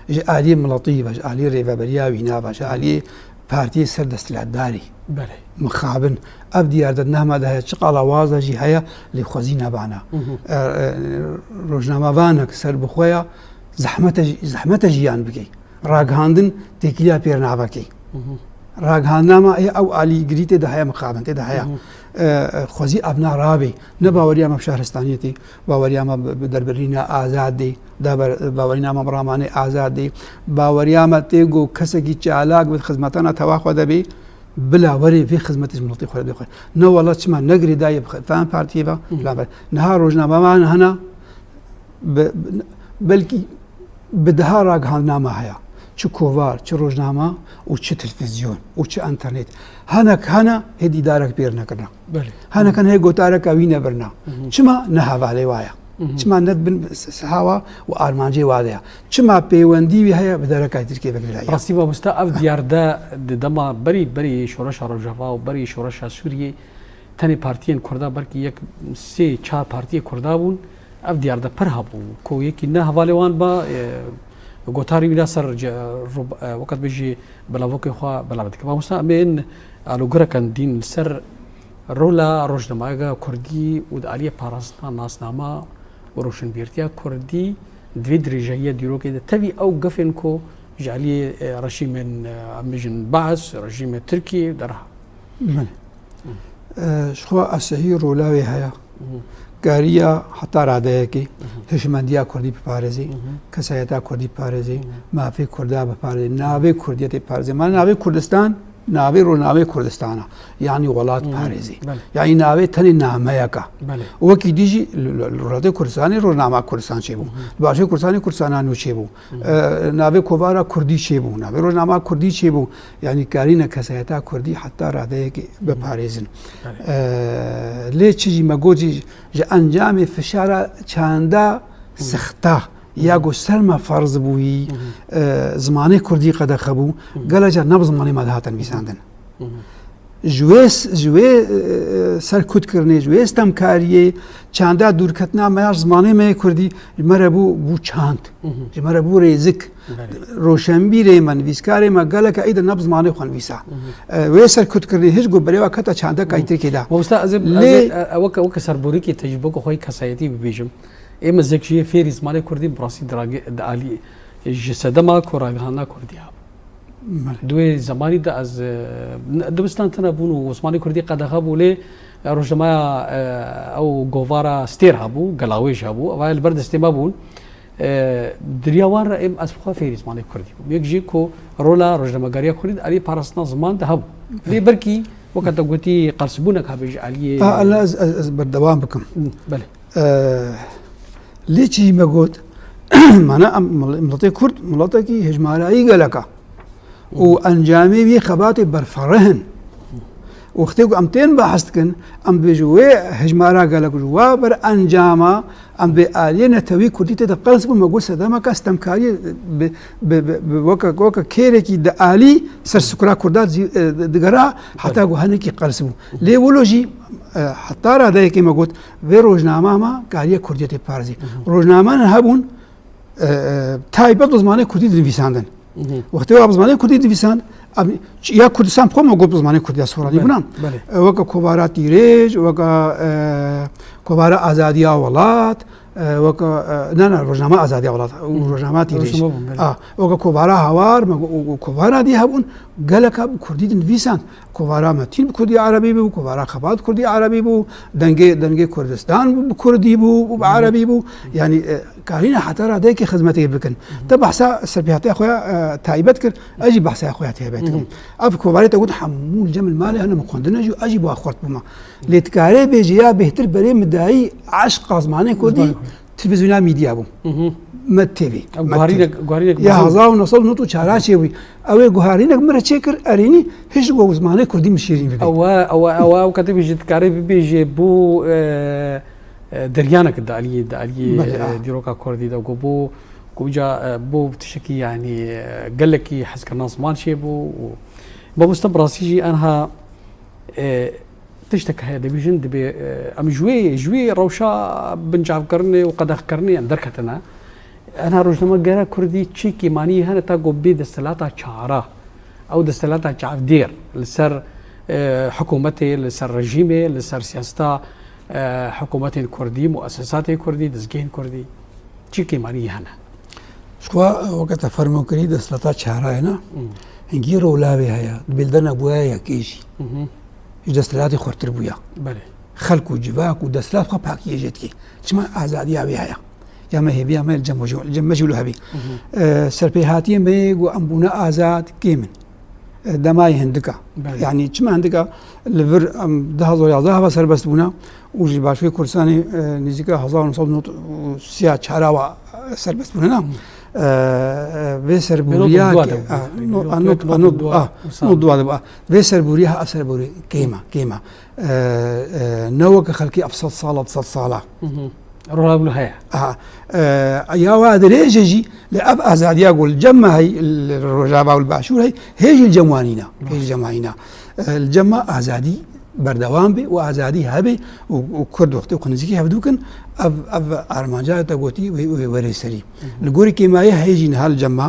Ji aliyê miletî ve, ji aliyê rêveberiya wîna ve, ji aliyê partiyê ser desthilatdarî. Belê. Mixabin. Ev diyar de nehma de heye, çi qala waza jî heye, lê xwezî nebana. Hı hı. E, e, rojnamevanek serbixwe ya zehmete, zehmete jiyan bikey. Ragihandin têkiliya pêr navekê. Hı hı. Ragihandina me ê ew alîgirî tê de heye mixabin, tê de heye. Hı hı. E, e, xwezî ev na rabê. Ne baweriya me bi şahristaniyetê, baweriya me bi, bi derbirîna azadê, daber-, baweriya me bi ramanê azadê, baweriya me tê ku kesekî çalak bi xizmetana tewa xwe de bê, bila werê vê xizmetê ji miletê xwe re bê xwe. Ne wela çima ne girêdayî bi fe-, filan partiyê ve, Hı. filan ve. Niha rojnamevan hene, bi, bi, belkî bi deha ragihandina me heye. Çi kovar, çi rojname û çi televîzyon û çi înternet. Hinek hene hê dîdarek pêr nekirine. Belê. Hinek hene hê gotareka wî nebirine. Hı hı. Çima ne hevalê wa ye? Hı hı. Çima ne bin s-, s-, hewa û armancê wa de ye? Çima pêwendî wî heye bi dereka Tirkiyê vekirî de ye? Rastî mamosta, ev diyar de di dema berî, berî şoreşa Rojava û berî şoreşa Sûriyê tenê partiyên Kurda, belkî yek sê çar partiyê Kurda bûn. Ev diyar de pir hebû ku yekî ne hevalê wan ba, e, gotarî wî ne ser ce-, rub-, e, weke dibêjî belavokê xwe belav dike. Mamosta, em ên alûgireke din li ser rola rojnameya Kurdî û di aliyê parastina nasnama û roşenbîrtiya Kurdî di vê dirêjayî dîrokê de tevî ew gefên ku ji aliyê, e, rejîmên, e, em bêjin Baas, rejîmê Tirkî derha. Belê. Hı. E, ji xwe esehî rola wê heye. Hı. Kariya heta radeyekê Hı hı. hişmendiya Kurdî biparêzê, Hı hı. kesayeta Kurdî biparêzê, Hı hı. mafê Kurda biparêzê, navê Kurdiyetê biparêzê. Ma navê Kurdistan, navê ro-, navê Kurdistan e. Yanî welat Hı hı. parêzê. Belê. Yanî navê tenê nameyek e. Belê. Wekî dî jî li, li, li Rojhilatê Kurdistanê rojnama Kurdistan çêbû. Hı hı. Li Başûrê Kurdistanê Kurdistana nû çêbû. Hı hı. E, navê kovara Kurdî çêbû, navê rojnama Kurdî çêbû. Yanî karîne kesayeta Kurdî heta radeyekê biparêzin. Belê. E, lê çi jî me got jî, ji encamê fişara çanda Hı. sexta ya Hı. ku ser me ferz bûyî, Hı hı. e, zimanê Kurdî qedexe bû, Hı hı. gelek car ne bi zimanê me dihatin nivîsandin. Hı hı. ji wê s-, ji wê, e, e, serkutkirinê, ji wê stemkariyê, çanda dûrketina me ya ji zimanê me yê kurdî, ji me re bû, bû çand, Hı hı. ji me re bû rêzik. Belê. Roşenbîrê me, nivîskarê me, geleke ey de ne bi zimanê xwe nivîsa. Hı hı. E, wê serkutkirinê hiç ku berêva keta çandeka Hı. yî Tirkiyê de. Mamosta, ez ê, ez Lê ê, e, e, weke, weke serborîkê tecrûbeke xwe yê kesayetî bibêjim. Ê me zek jiyê fêrî zimanê kurdî bi rastî di rage-, di alî, ji sedema ku ragihandina kurdî ya. Belê. Di wê zemanî de ez, e, n-, dibistan tune bûn û zimanê kurdî qedexe bû, lê, e, rojnameya, e, ew govara Stêr hebû, Gelawêj hebû, ev li ber destê me bûn. E, di riya wan re êm ez bi xwe fêrî zimanê kurdî bûm. Yek jî ku rola rojnamegeriya kurdî di aliyê parastina ziman de hebû. Lê belkî weke te gotî qelsbûnek hebe ji aliyê A, ana ez, ez, ez berdewam bikim. Hı, belê. E, lê çi me got, mana em mil-, miletê Kurd, miletekî hejmarayî gelek e. Û encamê wî xebatê berfereh in. Wextê ku em tên behs dikin, em dibêjin wê hejmara gelek ji wa ber encama, em dibê aliyê netewî Kurdî tê de qels bû, me got sedemeke stemkariyê bi, bi, bi, bi weke, weke kêrekî di alî ser sukra Kurda zî-, e, digera, heta ku hinekî qels bû. Lê wilo jî, e, heta radeyekê me got, vê rojnama me kariye Kurdiyetê parêzî. Rojnamanin hebûn, e, e, taybet bi zimanê Kurdî dinivîsandin. Wextê wa bi zimanê Kurdî dinivîsand, em, ç-, ya Kurdistan bi xwe me got bi zimanê Kurdî ya Soranî Belê, bûna. belê. E, weke Kovara Tîrêj, weke, e, Kovara Azadiya Welat, e, weke, e, ne, ne, Rojnama Azadiya Welat, û Rojnama Tîrêj. Rojnama bûn, belê. A, weke Kovara Hawar, me got, û, û kovara dî hebûn, geleka bi Kurdî dinivîsand. Kovara Metîn bi Kurdî Erebî bû, Kovara Xebat bi Kurdî Erebî bû, Dengê, Dengê Kurdistan bû, bi Kurdî bû, bû bi Erebî bû. Yanî, e, karîne heta radeyekê xizmetê bikin. Te behsa serpêhatiya xwe ya, e, taybet kir, ez jî behsa xwe ya taybet dikim. Ev kovarê te got hemû li cem li malê hene min xwendine jî, ez jî bi xurt bûma. Lê dikarê bêjî ya bêhtir berê min dayî eşqa zimanê kurdî, Zimanê kurdî. Televîzyona Medya bû. Hı hı. Med T V. Ev Med guharînek, T V. guharînek Ya mezin. hezar û neh sed û nod û çar çêbû. Ew ê guharînek min re çêkir, erênî hiç ku zimanê kurdî min şêrîn bibe. Ew e, ew e, ew e, ew kate bêjî, dikarê bibêjê bû, e, e, deryanek di aliyê, di aliyê, Belê, e, a. dîroka kurdî de ku bû, ku uca, e, bû tiştekî, yanî, e, gelekî hezkirina ziman çêbû û mamoste bi rastî jî enha, e, tiştek heye, dibêjin, dibê, e, em ji wê, ji wê rewşa bincavkirinê û qedexkirinê em derketine. Enha rojnamegera kurdî çi kêmanî hene ta ku bê desthilata çara, ew desthilata çavdêr li ser, e, hikûmetê, li ser rejîmê, li ser siyaseta, e, hikûmetên kurdî, muesesatê kurdî, dizgehên kurdî çi kêmanî hene? Ji xwe, weke te fermo kirî, desthilata çara ye, ne? Hmm. Hingî rola wê heye, di bêlde nebûye yekê jî. Mhm. Ji desthilatê xurtir bûye. Belê. Xelk û civak û desthilat xwe pakiyê jê dike. Çima azadiya wê heye? Ya me hêviya me li cem, li cem me jî wilo hebî. Mhm. E, serpêhatiyên me yê ku em bûne azad kêm in. E, dema yê hindik e. Belê. Yanî çima hindik e? Li vir em du hezar û yazdeh hava serbest bûne û ji Başûrê Kurdistanê, e, nêzîka hezar û neh sed û nod û sê ya çara wa serbest bûne, ne? E, e, vê serbûriya Nod û dua ke, de bû. a, Nod û no-, dua, a, nod, Nod û a, nod dua, a, wisa. nod û dua de bû. A, vê serbûriya, ev serbûrî kêm e, kêm e. E, e, ne weke xelkê ev sed sala, du sed sala. Hı hı. Rola wilo heye. Aha. E, ya wa dirêj e jî, lê ev azadiya ku li cem me hey, li Rojava û li Başûr hey, hê jî li cem wan nîne. Hê jî li cem wan nîne. E, li cem me azadî berdewam be û azadî hebe û, û Kurd wextê ku nêzîkî hevdû kin, ev, ev armanca te gotî wê, wê werê serî. Hı hı. Li gorî kêmayê heye jî niha li cem me,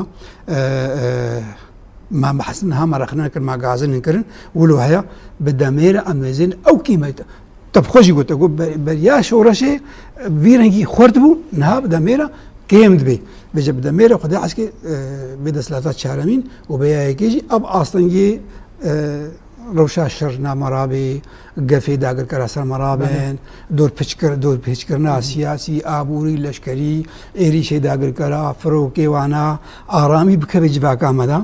e, e, me behs niha me rexne kirin, me gazin kirin, wilo heye, bi demê re em wêzên ew kêmayê te. Te bi xwe jî got, te got, ber-, beriya şoreşê vî rengî xurt bû, niha bi demê re kêm dibe. Bêje bi demê re Xwedê eşkê, e, bê desthilata çaremîn û bê ya yekê jî ev astengê, e, rewşa şer na me rabê, gefê dagirkera ser me rabên, Belê. dorpêçkir-, dorpêçkirina Hı hı. siyasî, aborî, leşkerî, êrîşê dagirkera, firokê wana, aramî bikeve civaka me de. Belê.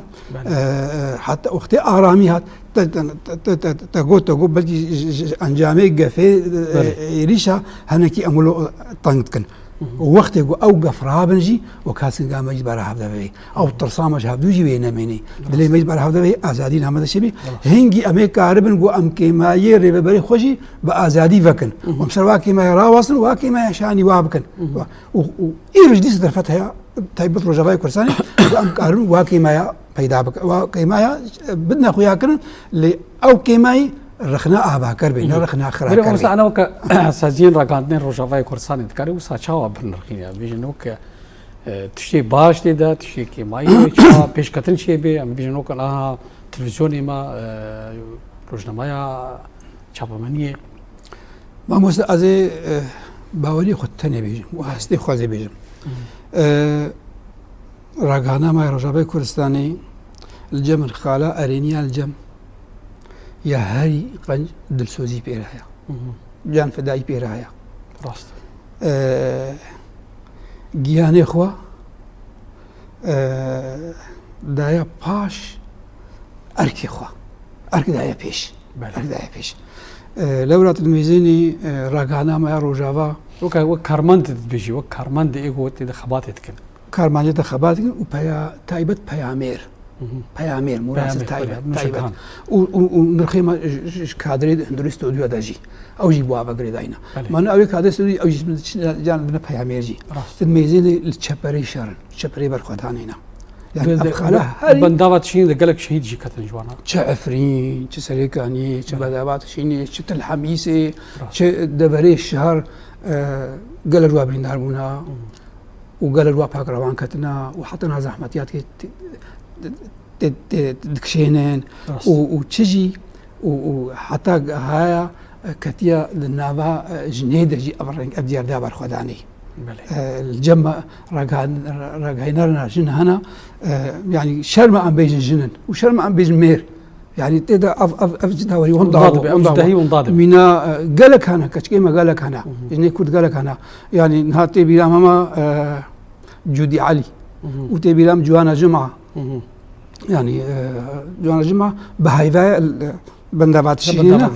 E, e, heta wextê aramî hat, Te, te, te, te, te, te got, te got, belkî ji, ji, ji encamê gefê, e, Belê. êrîşa hinekî em wilo teng dikin. Hı hı. Û wextê ku ew gef rabin jî, û kasinga me jî bara hevde vê. Ew tirsa me ji hevdû jî wê nemênî. Rast. Dilê me jî bara hevde vê, azadî name de şibî. Rast. Hingî em ê karibin ku em kêmayê rêveberê xwe jî bi azadî vekin. Hı hı. Em ser wa kêmayê rawastin, wa kêmaya şanî wa bikin. Hı hı. Û, û îro jî dîsa derfet heye, taybet Rojavayê Kurdistanê, ku em karin wa kêmaya peyda bikin. Wa kêmaya, e, bidine xuyakirin, lê ew kêmayî Rexna avaker bê, ne rexna xiraker bê. Ana weke saziyên ragihandinên Rojavayê Kurdistanê dikarî wisa çawa binirxîne? Bêjin weke, e, tiştê baş tê de, tiştê kêmayî, çawa pêşketin çêbê, em bêjin weke aha televîzyonê me, e, rojnameya çapemeniyê. Mamoste, ez ê, e, bawerî xwe tenê bêjim û hestê xwe zê bêjim. E, Ragihana me ya Rojavayê Kurdistanê li cem xala erêniya li cem ya herî qenc dilsozî pê re heye. Can fidayî pê re heye. Rast. E, giyanê xwe, e, daye paş erkê xwe. Erk daye pêş. Belê. Erk daye pêş. E, lewra tu dimêzênî, e, ragihana me ya Rojava. Weke, wek karmend dibêjî, wek karmendê ê ku tê de xebatê dikin. Karmendê de xebat dikin û peya-, taybet peyamêr. Peyamêr, murasir taybet, taybet. Û, û, û nirxê me ji, ji, ji kadrê hundirê stûdyoya de jî. Ew jî bi wa ve girêdayî ne. Belê. Mano ew ê kadrê stûdyoyê, ew jî can bine peyamêr jî. Rast. Di mêzê de li çeperê şer in, çeperê berxwedanê ne. Yani ev xala herî bendava tişînê de gelek şehîd jî ketin ji wana. Çi Efrîn, çi Serêkaniyê, çi Bendava Tişînê, çi Til Hemîsê, çi deverê şer, e, gelek wa birîndar bûna. Û gelek wa pak rewan ketina û heta niha zehmetiya tê, tê, tê, tê dikişênin û, û çi jî û, û heta haya, e, ketiya di nava, e, jinê de jî ev reng, ev diyar da berxwedanê. Belê. E, li cem me ragihan-, ra-, ragihanerina jin hene, e, yani şer me em bêjin jin in û şer me em bêjin mêr. Yani tê de ev, ev, ev cida werî wenda bû, wenda bû. Mîna, e, gelek hene, keçikê me gelek hene. Jinê Kurd gelek hene. Yani niha tê bîra me ma, e, Cûdî Elî. Û tê bîra me Ciwana Cuma. Yani, e, Ciwana Cuma bi heyva, e, bendava tişînê ne.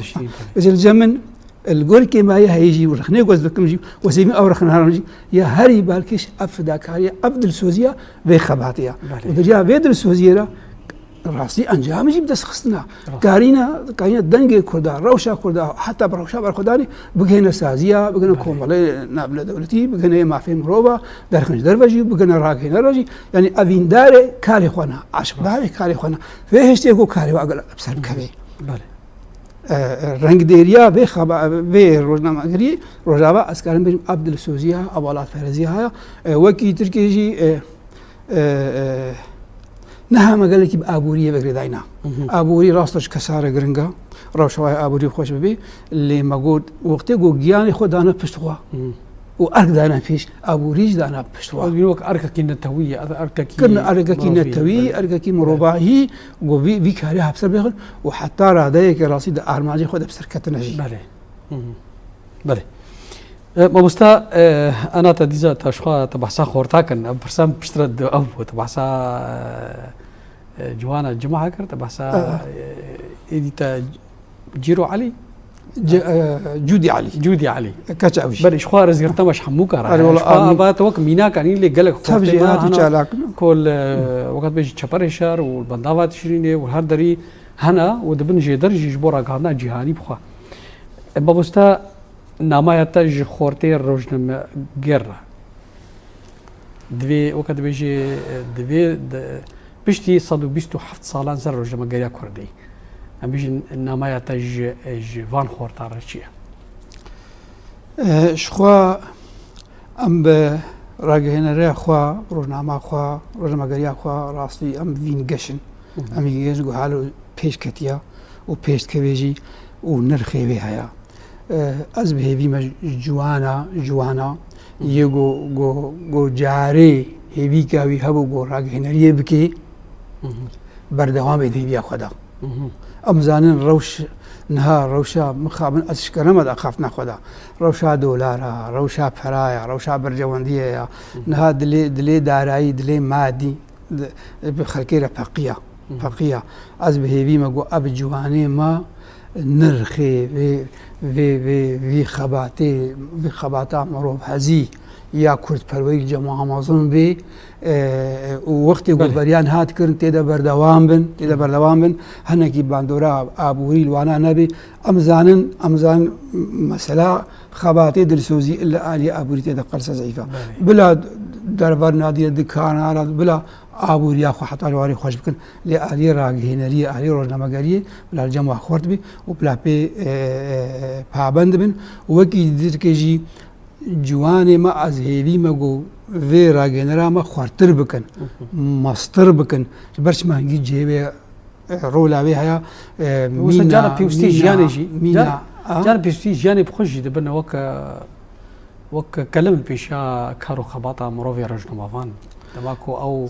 Ez li cem min, e, li gor kêmayê heyî jî û rexnê ku ez dikim jî, wesêvî ew rexneharan jî, ya herî balkêş ev fidakariya, ev dilsoziya vê xebatê ya. Belê. Û di riya vê dilsoziyê re rastî encamê jî bi dest xistina. Rast. Karîna, karîna dengê Kurda, rewşa Kurda, heta bi rewşa berxwedanê bigihêne saziya, bigihêne komelê navnedewletî, bigihêne mafê mirova, derxin ji derve jî, bigihêne ragihênere jî. Yani evîndarê karê xwe ne, aşiqdarê karê xwe ne. Vê hiştê ku karê we gel bi ser bikevê. Belê. E, e, rengdêriya vê xeba-, vê rojnamegerî, Rojava, ez karim bêjim, ev dilsoziya, ev welatpereziya haya. E, wekî Tirkiyê jî, e, e, e, niha me gelekî bi aboriyê ve girêdayî na. Aborî rast e ji kesa re giring e, rewşa wê aborî xweş bibê, lê me got, wextê ku giyanê xwe dane pişt xwe û erk dane pêş, aborî jî dane pişt xwe. Ez bînim wek erkekî netewî ye, ez erkekî mirovî ye. Kirine erkekî netewî, erkekî mirovahî, ku vî, vî karî hevser bêxin û heta radeyeke rastî di armancê xwe de bi ser ketine jî. Belê. Belê. E, mamosta, e, ana te dîza te ji xwe te behsa xorta kirin. Ev pirsa min piştre di ev bû. Te behsa, e, e, Ciwana Cuma kir, te behsa, e, êdî te Cîro Elî? Ce-, e, Cûdî Elî. Cûdî Elî. Keça ew jî. Belê, ji xwe rêzgirtina me ji hemû kara. Erê, wela, ji xwe amîn. Ava te wek mînak anî lê gelek xortê me hene. Tabii, jêhatî çalak. Kol, e, wekat bêjî çeperê şer û bendava Tişrînê û her derî hene û dibin jêder jî ji bo ragihandina cîhanî bixwe. E, mamosta, namaya te ji xortê rojnameger re. Divê, weke dibêjê, divê di, piştî sed û bîst û heft salan ser rojnamegeriya Kurdî. Em bêjin namaya te ji, ji van xortan re çi ye? E, ji xwe em bi ragihêneriya xwe, rojnama xwe, rojnamegeriya xwe rastî em vîn geş in. Em vîn geş in ku halo pêş ketiya û pêş dikeve jî û nirxê wê heye. E, ez bi hêvî me ji wana, ji wana yê ku, ku, ku carê hêvîka wî hebû ku ragihêneriyê bike, berdewam bê di hêviya xwe de. Em zanin rewş, niha rewşa mixabin ez şikere me de axaftina xwe de. Rewşa dolara, rewşa peraya, rewşa berjewendiyê ya. Niha dilê, dilê darayî, dilê madî, di, bi xelkê re peqiya, peqiya. Ez bi hêvî me ku ev ciwanê me nirxê vê, vê, vê, vî xebatê, vî xebata mirovhezî ya kurdperwerî li cem wan mezin bê, e, û wextê ku beriyan hat kirin tê de berdewam bin, tê de berdewam bin, hinekî bandora aborî li wana nebê. Em zanin, em zanin mesela xebatê dilsozî li aliyê aborî tê de qelse zeyîf e. Bila derve nadîne dikana re, bila aboriya xwe heta warê xweş bikin. Lê aliyê ragihaneriyê, aliyê rojnamegeriyê bila li cem wa xurt bî û bila pê, e, e, e, pabend bin. Û wekî dîtirkê jî ciwanê me, ez hêvî me ku vê ragihanera me xurtir bikin, mestir bikin. Ji ber çima hingî cihê wê, e, rola wê heye, e, Wisa mîna, cara pêwistî mîna, jiyanê jî, mîna, car-, a? cara pêwistî jiyanê bi xwe jî dibin wek, e, wek kelim pêşiya kar û xebata mirovê rojnamevan. Dema ku ew,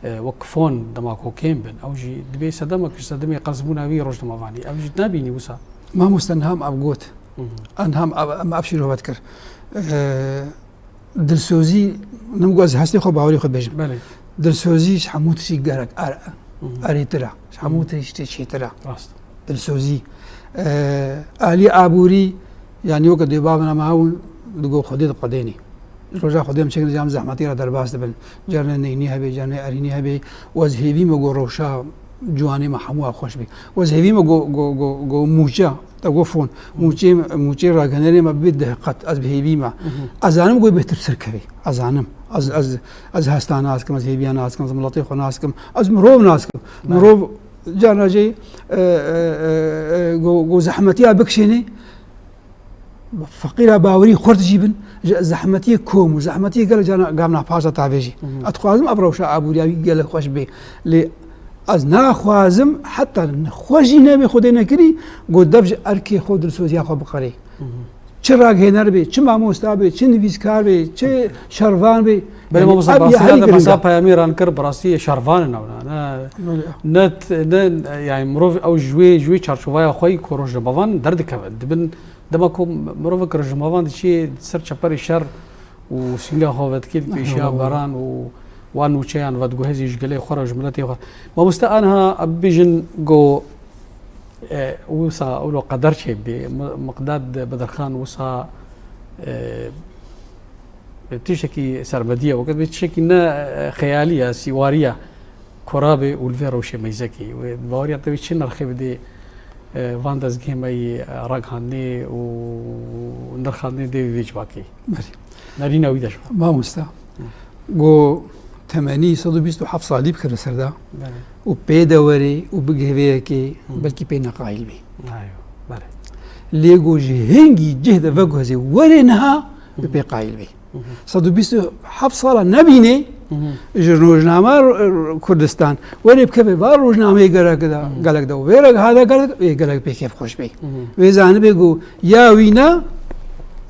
e, wek fon, dema ku kêm bin, ew jî dibê sedemek ji sedemê qezbûna wî rojnamevanî. Ew jî nabînî wisa. Mamoste, niha em ev got. Mhm. Niha em ev, em ev şîrove dikir. E, dilsozî, nim got ez hestê xwe, bawerê xwe bêjim. Belê. Dilsozî ji hemû tiştî gerek er-, Mhm. erêtir e. Ji hemû Mhm. tiştî çêtir e. Rast. Dilsozî. E, alî aborî, yanî weke dê bavina me hebûn, digo Xwedê diqedênî. Roja Xwedê em çêkin, em zehmetî re derbas dibin. Carne neyînî hebe, carne erînî hebe. Û ez hêvî me ku rewşa ciwanê me hemû xweş bî. Û ez hêvî me ku, ku, ku, ku mûçe, te got fon, mûçê, mûçê ragihanerê me bibê deh qet, ez bi hêvî me. Mhm. Ez zanim ku bêhtir bi ser kevê. Ez zanim. Ez, ez, ez hesta nas kim, ez hêviya nas kim, ez miletê xwe nas kim, ez mirov nas kim. Belê. Mirov carna jî, e, e, e, e, ku, ku zehmetiya bikişênê, feqîra bawerî xurt jî bin, ji zehmetiyê kom û zehmetiyê gelek carna gav napas e tavê jî. Mhm. Ez dixwazim ev rewşa aboriya wî gelek xweş bê. Lê ez naxwazim heta xwe jî nebe Xwedê nekirî, ku dev ji erkê xwe, dilsoziya xwe biqerê. Mhm. Çi ragihaner bê, çi mamosta bê, çi nivîskar bê, çi şervan bê. Belê, yanî mamosta, ev bi rastî ya herî ne de giring e. Mesela peyamê ran kir, bi rastî şervan in ewna. Ne, Belê. ne t-, ne, yani mirov ew ji wê, ji wê çarçovaya xwe yî ku rojnamevan derdikeve. Dibin, dema ku mirovek rojnamevan diçî ser çeperê şer û sînga xwe vedikê li pêşiya Eyvallah. beran û wan nûçeyan vediguhezî ji gelê xwe re, ji miletê xwe. Mamoste, aniha em bibêjin ku, e, wisa ewlo qeder çêbê, Mi-, Miqdad Bedirxan wisa, e, tiştekî sermediye, wekî bê tiştekî ne, e, xeyalî ye, sîwarî ye. Kora bê û li vê rewşê meyzekî. Wê baweriya te wê çi nirxê bidê, e, van dezgehê me yî, e, ragihandinê û nirxandinê dê vê civakê? Belê. Nerîna wî de ji xwe. Mamosta, Hı. go temenî sed û bîst û heft salî bike li ser de Belê. û pê de were û bigihê vê yekê, Hı. belkî pê neqayîl bî. Ayo, belê. Lê go ji hingî cih de veguhezê were niha, Hı. wê pê qayîl bî. Hı hı. Sed û bîst û heft sala nebînê Hı hı. ji rojname Ro-, Kurdistan. Were bikeve va rojnameyê gerek de, Hı hı. gelek de. Wê re hada gerek, wê gelek pê kêfxweş bê. Hı hı. Wê zanibê ku ya wî ne,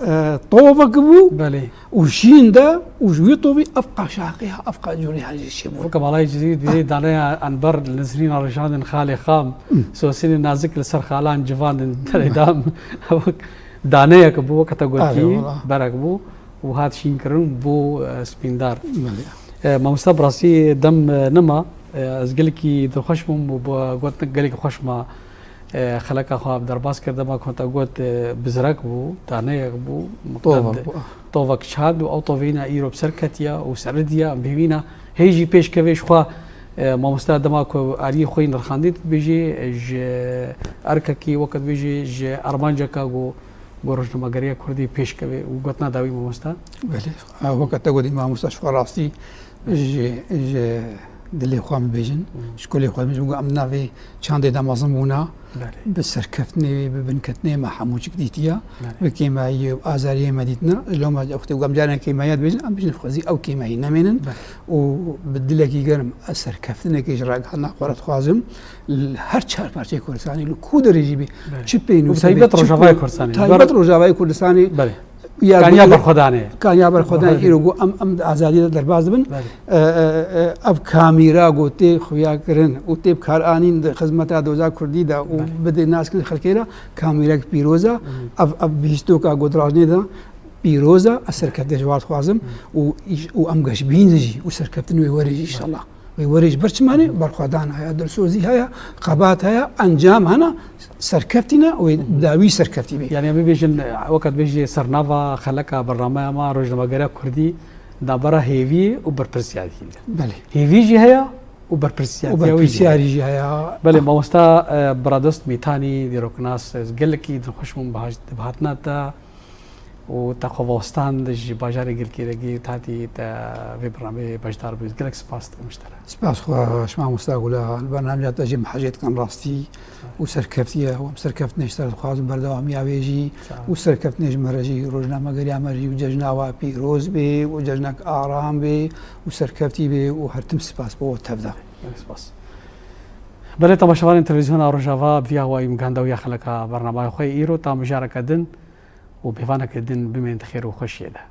e, tovek bû Belê. û şîn de û ji wî tovî ev qaşaqiya, ev qa cûrê her jî çêbû. Weke Balayê Cizîrî dibê daneya enber li nizrîna rijandin xalê xam, Hı. sosinê nazik li ser xalan civandin derê dam. Daneyek bû, weke te gotî, Erê, wala. berek bû û hat şînkirin bû, e, spîndar. Belê. E, mamosta, bi rastî dem, e, nema, e, ez gelekî dilxweş bûm û bi gotin gelekî xweş ma, e, xeleka xwe derbas kir. Dema ku te got, e, bizrek bû, daneyek bû, Tovek bû. tovek çand û ew tovîna îro bi ser ketiya û seridiya, em bêvîna hê jî pêş kevê ji xwe, e, mamosta dema ku aliyê xwe yî nirxandî dibêjê, ji erkekî weke dibêjê, ji armanceka ku ku rojnamegeriya kurdî pêş keve û gotina dawî mamosta? Belê. Ha, weke te gotî mamosta, ji xwe rastî ji, ji dilê xwe bibêjin, Hmm. ji kulê xwe bibêjin, ku em navê çandê de mezin bûna, Belê. bi serkeftinê wê, bi binketinê me hemû çik dîtiya, Belê. bi kêmayî û azariyê me dîtina. Loma wextê ku em carên kêmayiya dibêjin, em bijin xwezî ew kêmayî nemênin Belê. û bi dilekî germ ez serkeftinekê ji ragihandina xwe re dixwazim. Li her çar parçeyê Kurdistanê, li ku derê jî bî, Belê. çi pênûse Û bi taybet bê, çi Rojavayê ku-, Kurdistanê. taybet Ber- Rojavayê Kurdistanê, Belê. ya Kaniya gotê, berxwedanê. kaniya berxwedanê Belê. îro ku em, em di azadiyê de derbas dibin. Belê. E, e, e, ev kamîra ku tê xuya kirin û tê bikaranîn di xizmeta doza kurdî de û Belê. bidê nas kirin xelkê re, kamîrek pîroz e. Hı. Ev, ev bihîstoka ku dirajnê de pîroz e, ez serkeftinê ji wan dixwazim Hı. û îş-, û em geşbîn jî û serkeftin wê were jî înşallah. Wê werê ji ber çimanê berxwedan heye, dilsozî heye, xebat heye, encam hene, serkeftî ne, wê dawî serkeftî bê. Yani em bibêjin, weke dibêjê sernava xeleka bernameya me rojnamegereya kurdî navbera hêviyê û berpirsiyariyê de. Belê. Hêvî jî heye û berpirsiyarî Û wî jî heye. berpirsiyarî jî heye. Belê, mamosta, e, Biradost Mîtanî, dîroknas, ez gelekî dilxweş bûm bi haş-, bi hatina te. û te xwe vostan ji bajarê Girkêregî û te hatî te vê bernameyê beşdar bûyî. Gelek spas dikim ji te re. Spas xwe ji mamosta Gula. Li bernameya te jî min hejê dikin rastî û serkeftiye. Em serkeftinê ji te re dixwazin, berdewamiya wê jî û serkeftinê ji me re jî, rojnamegeriya me jî û cejna we pîroz bê û cejnek aram bê û serkeftî bê û her tim spas bo we tevde. Gelek spas. Belê temaşevanên televîzyona Rojava, bi vî awayî em gihande xuya xeleka bernameyê xwe yê îro. Ta mijareke din û mêvaneke din bimînin di xêr û xweşiyê de.